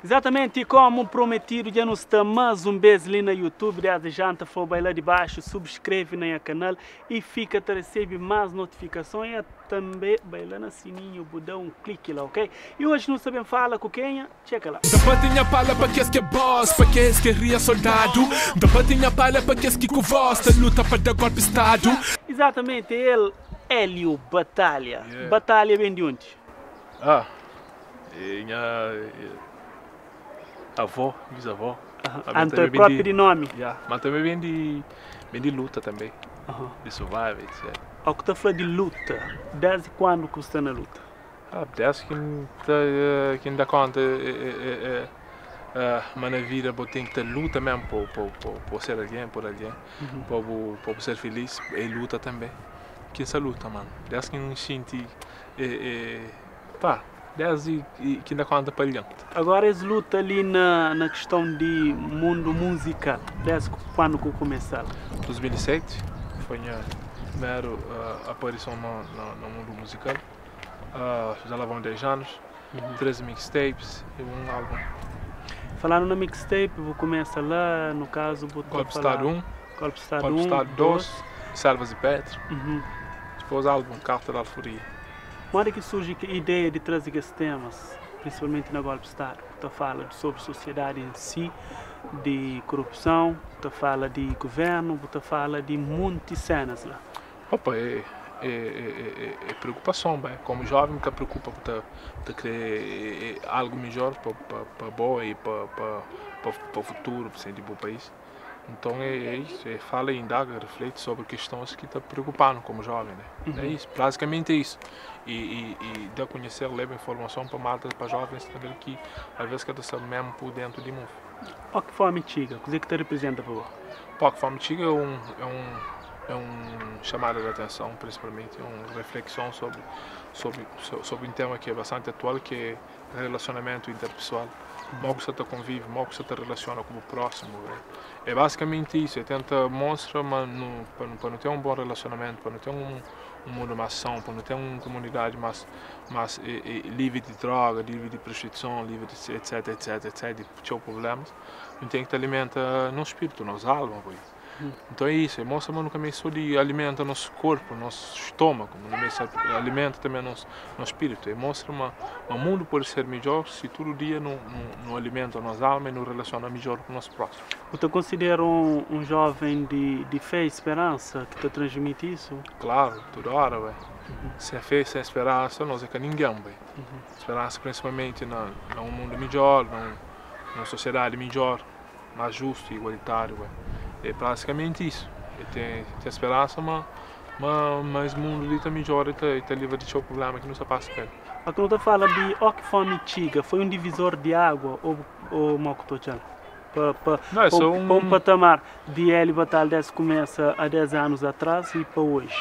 Exatamente como prometido, dja nu sta más un bês li na YouTube. Desde já N ta fla-u bai la di baxu, subskreve na nha kanal y fika ta resebe más notifikason y tanbê bai la na sininhu bu da un kliki la, ok? Y oji nu sta ben fala ku kenha? Txeka la. N ta bate nha pala pa kes ki é boss, pa kes ki é ria soldadu. N ta bate nha pala pa kes ki ku vós ta luta pa da golpi stadu. Exatamente, el Hélio Batalha. Batalha ben di undi? Ah, é nha avó, bisavó. Anto é propi di nomi? Ya, ma tanbe ben di ben di luta tanbe, di survive etc. Ó ku ta fla di luta, desdi kuandu ku sta na luta? Ah, desdi ki N ta ki N da konta ma na vida bo ten ki ta luta mesmu pa pa pa ser algen, por algen, pa bu pa bu ser feliz, é luta tanbe ki N sa luta mano, desdi ki N xinti Pa, desdi ki N da konta pa algen. Agora es luta li na na kiston di mundu musikal, desdi kuandu ku kumesal? 2007 foi nha primeru aparison na na mundu musikal, já lá vão 10 anos, 3 mixtapes e um álbum. Falando na mixtape, bu kumesa la, no kazu bu ta Golpe fala Stadu 1, Golpe Stadu Golpe 1, Stadu 2. 2, Selvas de Petro, dipôs álbum Carta da Alforria. Modi ki surji ki ideia di traze kes temas, prinsipalmenti na golpi stadu, ku ta fala di sobri sosiedadi en si, di korupson, bu ta fala di guvernu, bu ta fala di munti senas la? Opa, é é é é preokupason, bai. Komu joven bu ta preokupa, bu ta bu ta kre algu midjor pa pa pa bo i pa pa pa futuru, pa di bu pais. Nton é isso, é fala e indaga, reflete sobre questões que ta preocupa-nu como jovem, né? É isso, basicamente é isso. E, e, e da conhecer, leva informação pa malta, pa jovens também que às vezes ka ta sabe mesmo por dentro di move. Ó ki fome txiga, kuzê ki ta representa pa bo? Pó ki fome txiga é um, é um, é um chamada de atenção, principalmente, é uma reflexão sobre, sobre, sobre um tema que é bastante atual, que é relacionamento interpessoal, mo ku sa ta convive, mo ku sa ta relaciona ku bu próximo, é basicamente isso, é tenta mostra ma nu pa nu pa nu ten un bon relacionamento, pa nu ten un un mundu más são, pa nu ten un comunidade más más livre di droga, livre di prostituição, livre di etc etc etc di txeu problemas, nu ten ki ta alimenta nos spiritu, nos alma. Nton é isu, é mostra ma nu ka meste sô di alimenta nos korpu, nos stômagu, ma nu meste alimenta tanbê nos spiritu. É mostra ma mundu pode ser midjór si tudu dia nu alimenta nos alma i nu relasiona midjór ku nos prósimu. Bu ta konsidera un jóven di fé i speransa ki ta transmiti isu? Klaru, tudu óra, bai. Sen fé i sen speransa, nos é ka ningen, bai. Speransa prinsipalmenti na un mundu midjór, na un sosiadadi midjór. más justu i igualitáriu é pratikamenti isu é ten ten speransa ma ma ma es mundu li ta midjora i ta livra di txeu prubléma ki nu sta pasa pa el. Ma ki nu ta fala di ó ki fómi txiga foi un divisor di água ô ô mo ku ta odja-l pa pa Não, é pa só un pa un un patamar di Hélio Batalha dés kumesa a 10 anus atrás i pa oji.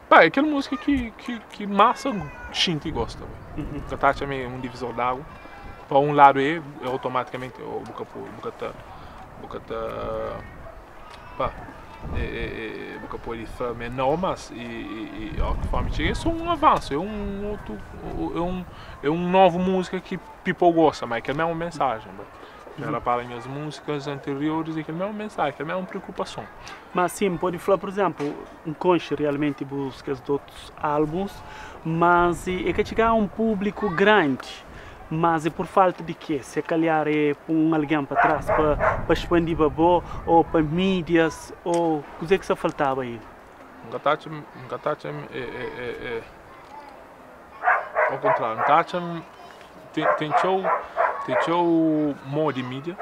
Pá, é kel múzika ki ki ki masa xinti i gosta. Ka ta atxa ma é un divisor di água. Pa un ladu é, é automatikamenti ô bu ka pode, bu ka ta, bu ka ta, pá, é é é bu ka pode fla ma é nau, mas e e e óki fómi txiga é só un avansu, é un otu, é un é un novu múzika ki people gosta, ma é kel mesmu mensajen. Dja rapara nhas múzikas anterioris é kel mesmu mensajen, kel mesmu preokupason. Ma sim, pode fla, por exemplo, N konxe realmenti bus kes otus álbuns, mas e ka txiga a un públiku grandi, mas é por falta di ke? Se kalhar é pun un algen pa trás pa pa expandiba bo, ou pa mídias, ou kuzê ki sa faltaba aí? N ka ta atxa, N ka ta atxa é é é é ao kontráriu, N ta atxa ten ten txeu ten txeu mó di mídia,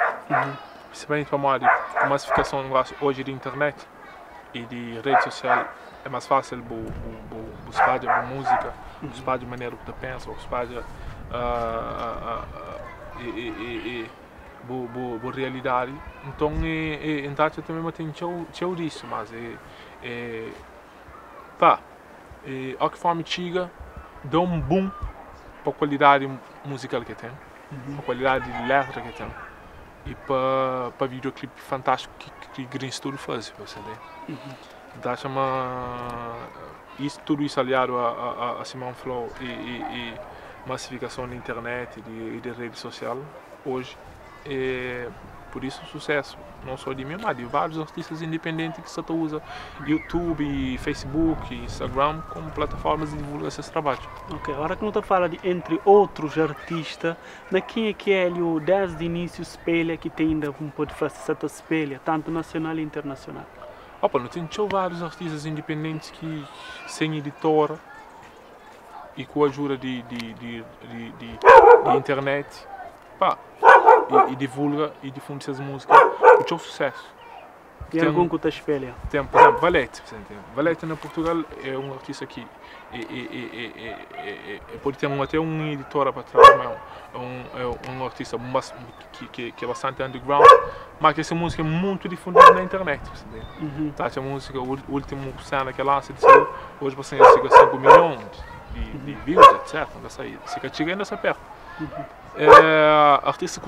prinsipalmenti pamodi ku masifikason di negósiu oji di internet i di redi sosial é más fásil bu bu bu spadja bu múzika, bu spadja manera ku ta pensa, bu spadja i bu bu bu realidadi. Nton e e N ta atxa tanbe ma ten txeu txeu disu, mas e e pá e óki fómi txiga da un bum pa kualidadi muzikal ki ten, pa kualidadi di letra ki ten. I pa pa videoclip fantástico ki ki Green Studio faze pa você entende? N ta atxa ma isso tudo isso aliado a a a Simão Flow e e e. Massificação da internet e de rede social hoje é por isso sucesso não só de mim, mas de vários artistas independentes que só usa YouTube, Facebook, Instagram como plataformas de divulgar seus trabalhos. Ok, agora que não te fala de entre outros artistas, na quem é que Hélio desde o início espelha que tem ainda um pode fazer certa espelha, tanto nacional e internacional? Opa, não tem vários artistas independentes que sem editora e com a ajuda de internet, pá, e divulga e difunde essas músicas com seu sucesso. E algum que te espelha? Tem, por exemplo, Valete. Valete na Portugal é um artista que pode ter até uma editora para trás, mas é um artista que é bastante underground, mas que essa música é muito difundida na internet. Tá, essa música, o último cena que lança, hoje você chega a 5 milhões de views, etc. Se chega ainda perto. É, artista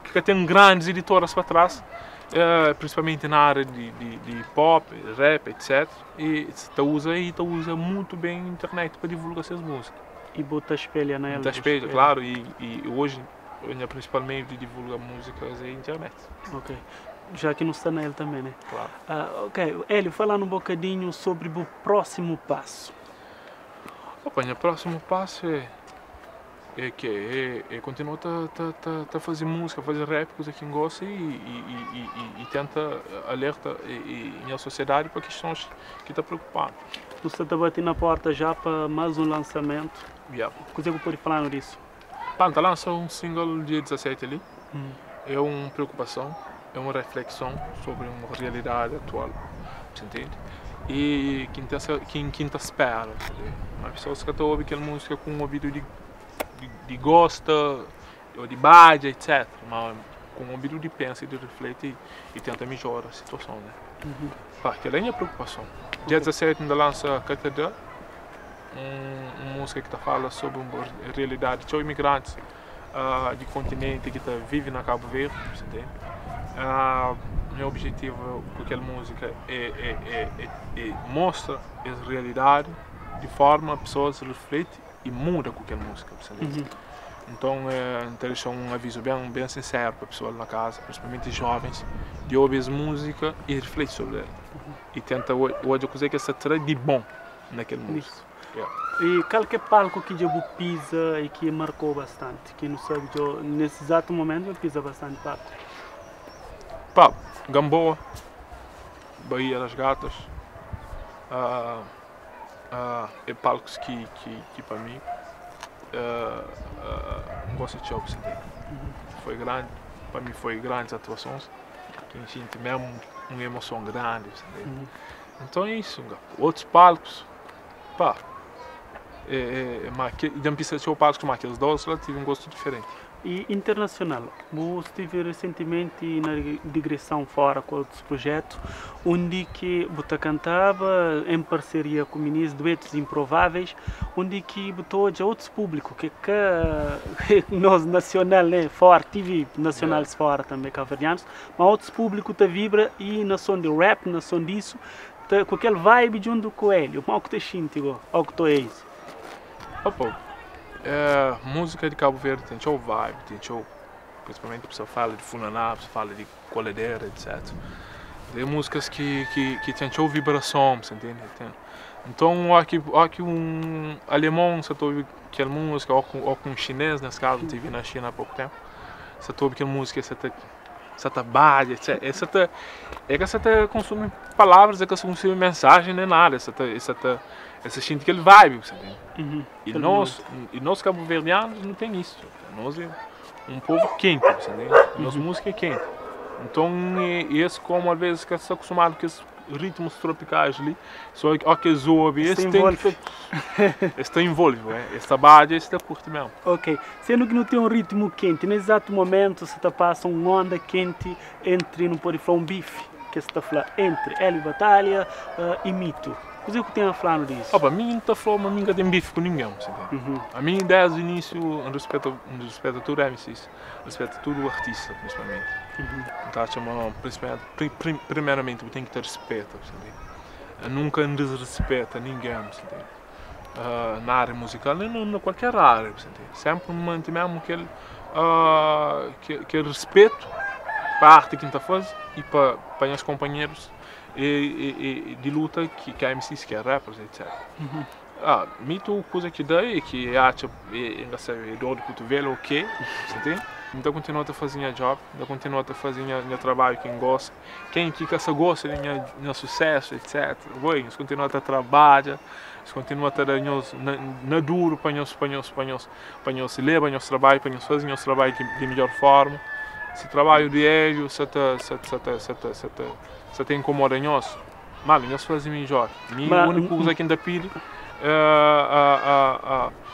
que tem grandes editoras para trás, principalmente na área de pop, rap, etc. E tá usa muito bem a internet para divulgar suas músicas. E bota espelha nela. Bota espelha, claro. E hoje, o principal meio de divulgar músicas é a internet. Ok. Já que não está nela também, né? Claro. Ok. Hélio, falando um bocadinho sobre o próximo passo. Opa, o próximo passo é que é continuar a fazer música, fazer rap, coisa que gosta e tenta alerta e a sociedade para questões que está preocupando. Você está batendo na porta já para mais um lançamento. Yeah. O que você pode falar disso? Pá, tá lançando um single dia 17 ali. É uma preocupação, é uma reflexão sobre uma realidade atual, você entende? E quem tá espera, uma pessoa que está ouvindo aquela música com um ouvido de gosta, ou de bad, etc. Mas com um ouvido de pensa e de reflete e tenta melhorar a situação, né? Pá, aquela é a minha preocupação. Dia 17 ainda lança Catedral, uma música que tá fala sobre uma realidade de imigrantes de continente que tá, vive na Cabo Verde, você entende? Meu objetivo com aquela música é mostra essa realidade de forma a pessoa se reflete e muda com aquela música, você entende? Então, deixa um aviso bem sincero para a pessoa na casa, principalmente jovens, de ouvir essa música e refletir sobre ela. E tenta hoje coisa que essa traz de bom naquela música. Yeah. E qual que é palco que já pisa e que marcou bastante? Quem não sabe, eu, nesse exato momento eu pisa bastante palco. Pá, Gamboa, Baía das Gatas, é palcos que para mim gosto de show, Foi grande, para mim foi grandes atuações, que a gente mesmo uma emoção grande, Então é isso, outros palcos, pá, mas já pisa show palcos, mas aqueles dois lá tive um gosto diferente. E internacional, eu estive recentemente na digressão fora com outros projetos, onde que você cantava em parceria com ministros, duetos improváveis, onde que botou já outros público, que nós nacional, né, fora, tive nacionais fora também, cabo-verdianos, mas outros público te vibra e na som de rap, na som disso, tá, com aquele vibe de um do Coelho, mal que te sinto, igual, que tu é isso. Opa. Música de Cabo Verde tem show vibe, tem show, principalmente a pessoa fala de funaná, a pessoa fala de coladeira, etc. Tem músicas que tem show vibração, você entende? Tem. Então, acho que um alemão, você ouve aquela música, ou com um chinês, nesse caso, eu estive na China há pouco tempo, você ouve aquela música, você tá bad, etc. É que você tá consome palavras, é que você consome mensagem, nem nada, você tá sente aquele vibe, você entende? E nós cabo-verdianos não tem isso. Nós é um povo quente, você entende? Nossa música é quente. Então, esse como às vezes que está acostumado com esses ritmos tropicais ali, só que ouve, esse tem que esse envolve, esse bad, esse tá curto mesmo. Ok, sendo que não tem um ritmo quente, nesse exato momento você tá passa uma onda quente entre, não pode falar um bife, que você tá falando entre Hélio Batalha e Mito. O que tem a falar disso? Opa, a mim não está falando, mas nunca tem bife com ninguém, você entende? A mim, desde o início, eu respeito tudo MCs, respeito tudo o artista, principalmente. Então, chama, principalmente, primeiramente, eu tenho que ter respeito, você entende? Eu nunca desrespeito ninguém, você entende? Na área musical, na qualquer área, você entende? Sempre manter mesmo aquele, aquele respeito para a arte que a gente faz e para os companheiros e de luta que é MCs, que é rappers, etc. Mito coisa que dá e que acha e, e, dor de cotovelo, ok, você entende? Então continua a fazer minha job, então continua a fazer minha trabalho quem gosta, quem que se gosta de minha sucesso, etc. Oi, continua a trabalhar, continua a dar na, na duro para nós, para nós, para nós, para nós ler, para nós trabalho, para nós fazer nosso trabalho de melhor forma. Se trabalho de Hélio, se te, se te, se te, se te, se te, se te incomoda nós, mano, nós fazemos melhor. A única coisa que ainda pede,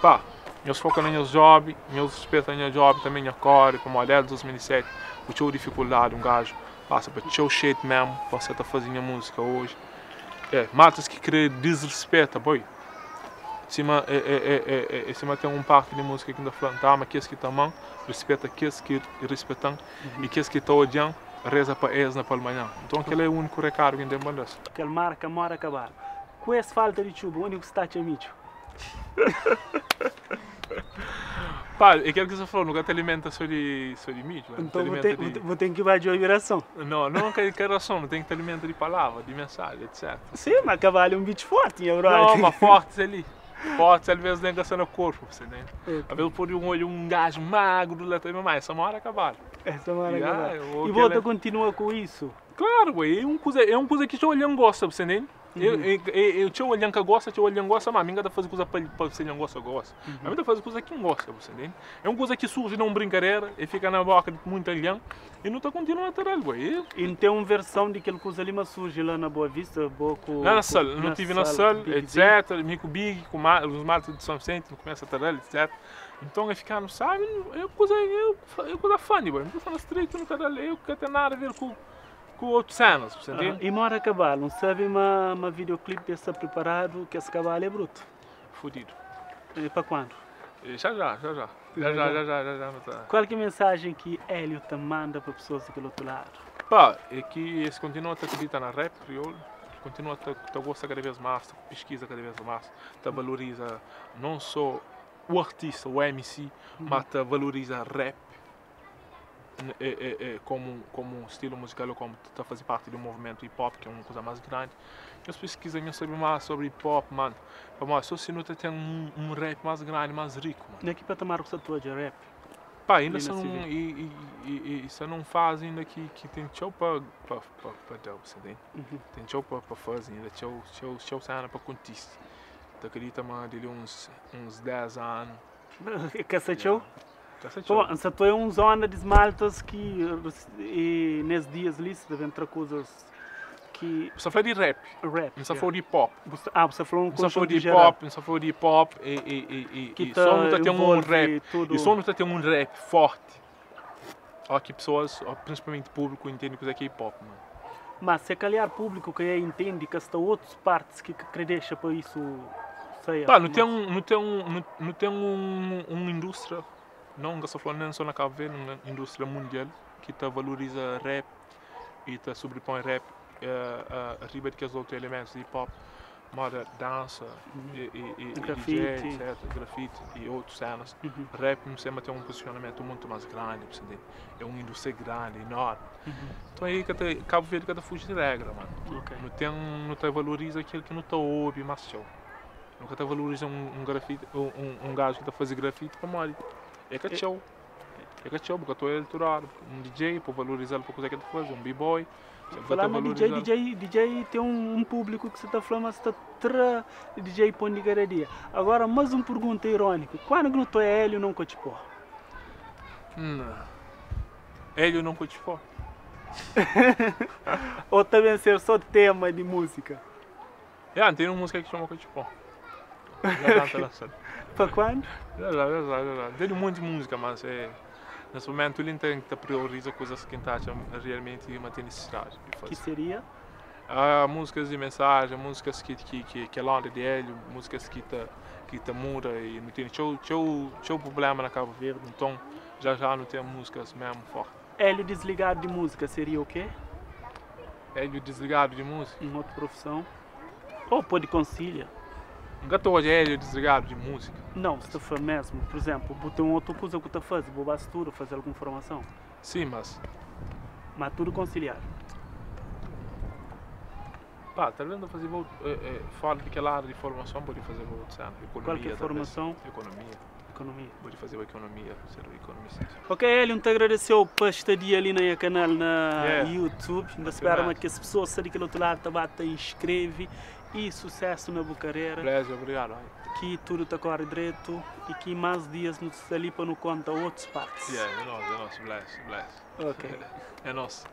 pá, nós foca no nosso job, nós respeita o job também, a core, como a de 2007, o teu dificuldade, um gajo passa para teu shit mesmo, para você tá fazendo música hoje. É, matas que querer desrespeita, boy. Cima, é, cima tem um parte de música que ainda falando, tá, mas aqueles que estão respeita aqueles que respeitam e aqueles que estão odiando, reza para eles na palmanhã. Então aquele é o único recado que tem para Aquele marca mora acabar. Com essa falta de chuva, o único que está te amigo. Pá, é aquilo que você falou, nunca te alimenta só de milho. Então vou ter que ir de oração. Não, não que oração, não tem que te alimentar de palavra, de mensagem, etc. Sim, mas cavalo é um bicho forte, hein, Não, mas forte ali. Forte, às vezes nem gasta no corpo, você entende? Às vezes por um olho um gajo magro lá também, mas essa hora cavalo. Essa hora cavalo. E volta continua com isso? Claro, ué, é uma coisa que o olhando gosta, você entende? Eu tinha olhando que gosta, tinha olhando gosta, mas a minha tá fazendo coisa para você não gosta, gosta. A minha tá fazendo coisa que não gosta, você entende? É uma coisa que surge numa brincadeira e fica na boca de muita gente e não tá continuando a ter algo. E não tem uma versão de aquele coisa ali, mas surge lá na Boa Vista, pouco. Na Sal, não tive na Sal, etc. Mico Big, com os matos de São Vicente, não começa a ter etc. Então é ficar, não sabe, é coisa funny, boy. Não tô na street, não quero ler, eu não tenho nada a ver com outros cenas, você entende? E mora a cavalo, não sabe uma videoclipe desse preparado que esse cavalo é bruto? Fudido. E para quando? Já já, já já. Já já, já já, já já. Tá. Qual que é a mensagem que Hélio te manda para pessoas daquele outro lado? Pá, é que esse continua a acreditar na rap crioulo, continua a gostar cada vez mais, pesquisa cada vez mais, te valoriza não só o artista, o MC, mas te valoriza rap como um estilo musical ou como tá fazer parte do movimento hip hop, que é uma coisa mais grande. Eu pesquisa, eu saber mais sobre hip hop, mano. Mas só se não tem um rap mais grande, mais rico, mano. E aqui para tomar o tua de rap? Pá, ainda se não, e se não faz ainda que tem show para dar, você entende? Tem show para fazer ainda, show, show, show cena para acontecer. Tu acredita, mano, dele uns 10 anos. Que essa show? Pô, essa é uma zona de maltas que e, nesses dias ali se devem entrar coisas que. Você falou de rap. Rap. Você falou de hip hop. Ah, você falou um Você falou de hip hop, você falou de hip hop e só não tá tendo um rap. Tudo. E só não tá tendo um rap forte. Ó, que pessoas, ó, principalmente público, entendem o que é hip hop, mano. Mas se calhar público que entende que está outras partes que deixa para isso sair. Pá, não tem uma indústria, não estou falando nem só na Cabo Verde, uma indústria mundial que tá valoriza rap e tá sobrepõe rap arriba de que os outros elementos de hip hop, moda, dança e grafite. DJ, etc, grafite e outros cenas. Rap não sempre tem um posicionamento muito mais grande, você entende? É uma indústria grande, enorme. Então aí que Cabo Verde cada fuge de regra, mano. Não tem, não te valoriza aquilo que não te ouve, mas show. Nunca te valoriza um grafite, um gajo que está a fazer grafite para morrer. É que show. É que show, porque eu estou eleitorado. Um DJ, para valorizar para coisa que ele faz, um b-boy. Falar na DJ, DJ, DJ tem um público que você está falando, mas está tra DJ põe de cada dia. Agora, mais uma pergunta irônica. Quando que não estou Hélio não cote pó? Não. Hélio não cote pó. Ou também ser só tema de música? É, tem uma música que chama Cote Pó. Já já tá. Para quando? Já já, já já, já. Tem um monte de música, mas é... Nesse momento ele tem que prioriza coisas que está realmente uma tem necessidade de fazer. Que seria? Músicas de mensagem, músicas que é longe de Hélio, músicas que tá muda e não tem show, show, show problema na Cabo Verde, então já já não tem músicas mesmo forte. Hélio desligado de música seria o quê? Hélio desligado de música? Uma outra profissão? Ou pode conciliar? N ka ta odja Hélio desligadu di múzika. Não, sta fla mesmu. Por exemplo, bu ten otu kuza ku ta faze, bu ba studa, faze algun formason. Sim, mas. Ma tudu konsiliadu. Pá, talvez N ta faze fora di kel área di formason, pode fazeba otu sena, Qual ekonomia ki é talvez. formason? Ekonomia. Ekonomia. Pode fazeba ekonomia, ser ekonomista. Ok, Hélio, N ta agradeceu pa estadia ali na nha kanal na YouTube. N ta spera ma Obrigado. kes pessoas sta di kel otu ladu ta ba ta inskreve e sucesso na bu carreira. Bless, obrigado. Ki tudu ta corre dretu e ki mais dias nu sta ali pa nu conta otus partes. Yeah, é nós, bless, bless. Ok. É nós.